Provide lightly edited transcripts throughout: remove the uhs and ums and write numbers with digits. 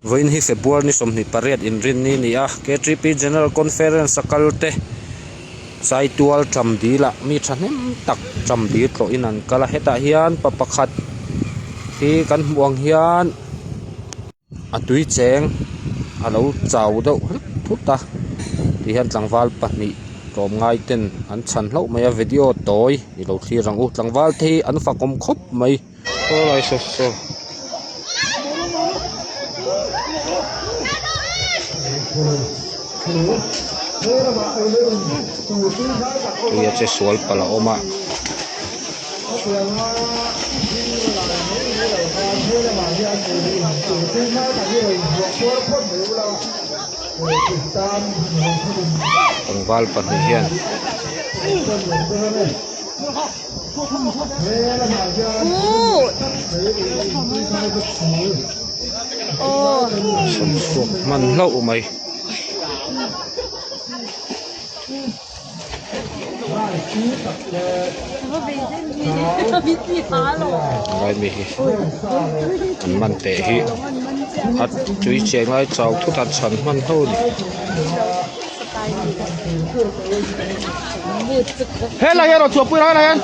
Vawiin hi February ni 28 inrinni a ni a, KTP General Conference a kal te Saitual Ṭamdil ah mi thahnem tak Ṭamdil tlawhin an kal a, hetah hian pa pakhat hi kan hmuh ang hian a tui cheng a lo chau deuh hlek thut a tihian tlangval pahnih tlawmngai ten an chhan hlauh mai a video tawi i lo thlir ang u tlangval te hi an fakawm khawp mai. Saw lai saw saw. Tui a che sual palh a awm a. Tlangval pahnih hian. Sawn chhuak hman hlauh mai. Lai mi hi an man teh hi a tui cheng lai chau thut a chhan hman ho a ni. Helai hian rawn chhuahpui rawh helai hian.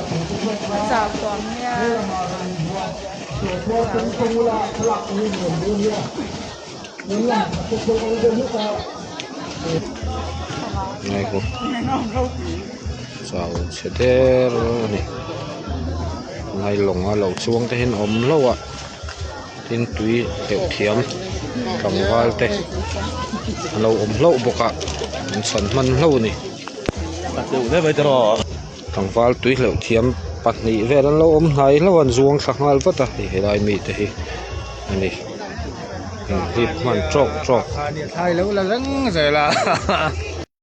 Ngai ho chau chhe der a ni ngai lawng a lo chuang te hian a awm hlauh a tin tui hleuh thiam tlangval te a lo awm hlauh bawk a an chhan hman hlauh a ni. Tlangval tui hleuh thiam pahnih vel an lo awm hnai hlauh a an zuang thla nghal vat a hei helai mi te hi a ni inhlip hman tawk tawk.